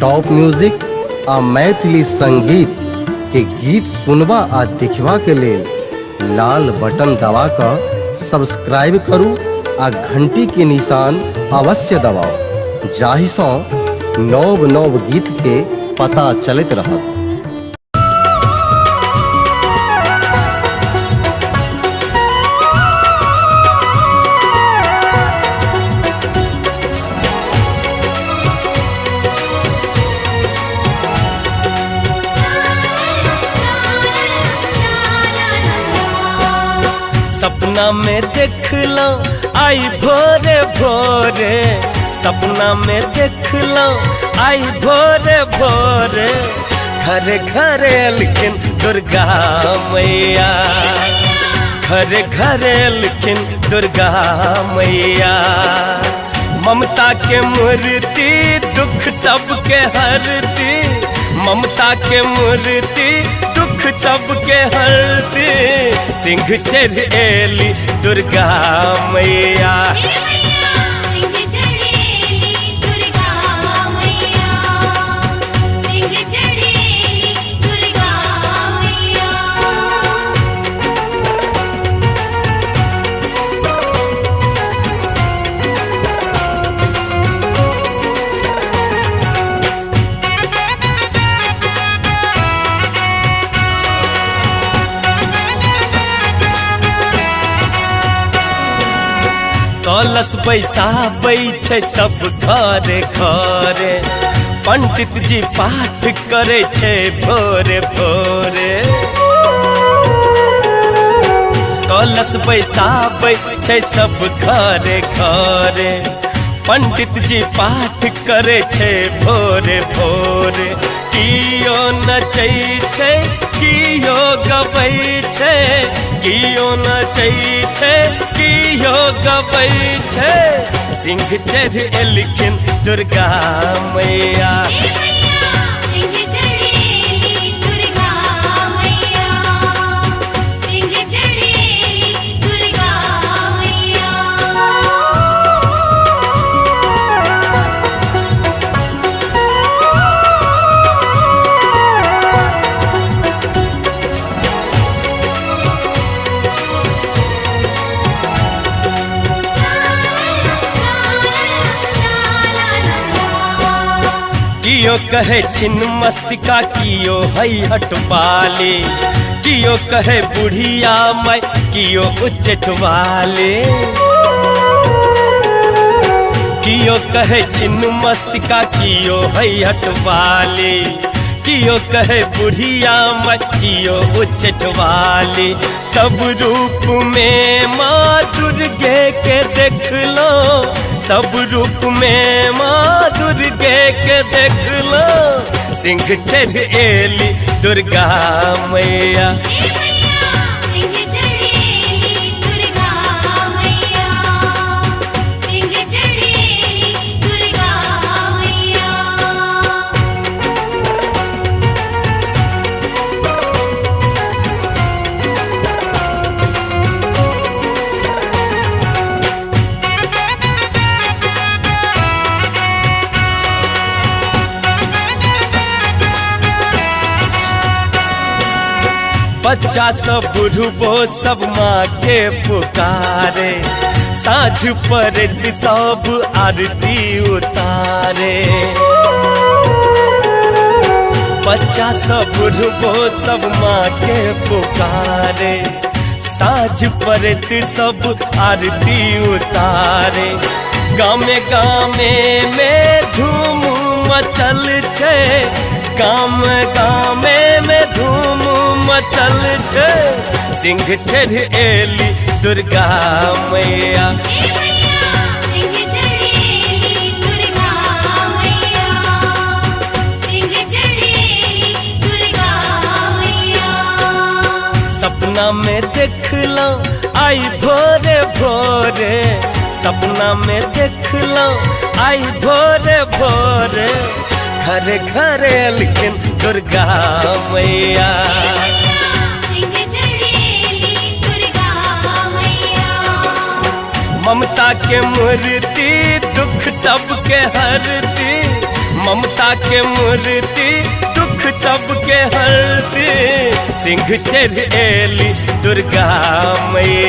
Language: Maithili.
टॉप म्यूजिक आ मैथिली संगीत के गीत सुनबा आ देखबा के लेल लाल बटन दबा कऽ सब्सक्राइब करू आ घंटी के निशान अवश्य दबाउ जाहिसँ नव नव गीत के पता चलैत रहत। सपना में देखलो आई भोरे भोरे, सपना में देखलो आई भोरे भोरे, घरे घरे एलखिन दुर्गा मैया, घरे घरे एलखिन दुर्गा मैया। ममता के मूर्ति दुख सबके हरती, ममता के मूर्ति दुख सबके हरती, सिंह चढ़ एली दुर्गा मैया। कलश बैसाबै छै सब घरे घरे, पंडित जी पाठ करै छै भोरे भोरे। कलश बैसाबै छै सब घरे घरे, पंडित जी पाठ करै छै भोरे भोरे। कियो नचै छै कियो गबै छै, कियो नचै छै कियो गबै छै, सिंह चढ़ एलखिन दुर्गा मैया। कियो कहे छिन्न मस्तिका कियो है हटवाले, कियो कहे बुढ़िया माई कियो उच्चठवाले। कियो कहे छिन्न मस्तिका कियो है हटवाले, कियो कहे बुढ़िया माई कियो उच्चठवाले। सब रूप में माँ दुर्गे के देख लो, सब रूप में माँ दुर्गे के देख लो, सिंह चढ़ एली दुर्गा मैया। बच्चा सब बुढ़बो सब माँ के पुकारे, साँझ परत सब आरती उतारे। बच्चा सब बुढ़बो सब माँ के पुकारे, साँझ परत सब आरती उतारे। गामे गामे में धूम मचल छै, गाम गामे में धूम मचल छै, सिंह चढ़ एली दुर्गा मैया। सपना में देखलो आई भोरे भोरे, सपना में देखलो आई भोरे भोरे, घरे घरे एलखिन दुर्गा मैया। ममता के मूर्ति दुख सबके हरती, ममता एकता के मूर्ति, दुख सबके हरती, सिंह चढ़ एली दुर्गा मैया।